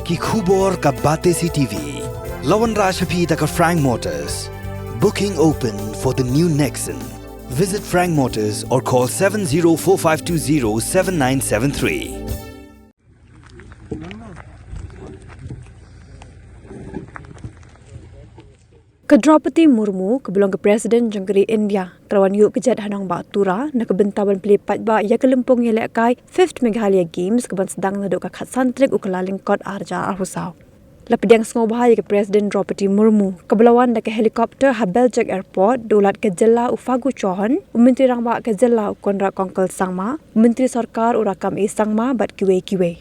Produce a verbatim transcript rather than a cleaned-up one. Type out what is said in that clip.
Ki khubor ka Batesi TV. La wanrah sha phi da ka Frank Motors. Booking open for the new Nexon. Visit Frank Motors or call seven zero four five two zero seven nine seven three. Ka Droupadi Murmu, kaba long ka President jong ka ri India, ka la wan ïuh kjat ha nongbah Tura na ka bynta ban plie paidbah ïa ka lympung ïalehkai Fifth Meghalaya Games, kaban sdang naduh ka khatsan tarik u Kyllalyngkot arhajar arphew saw. La pdiang sngewbha ïa ka President Droupadi Murmu, kaba la wan da ka helicopter ha Beljek Airport da u Lat ka jylla u Fagu Chauhan, u Myntri Rangbah ka jylla u Conrad Kongkal Sangma, u Myntri Sorkar u Rakkam A Sangma bad kiwei kiwei.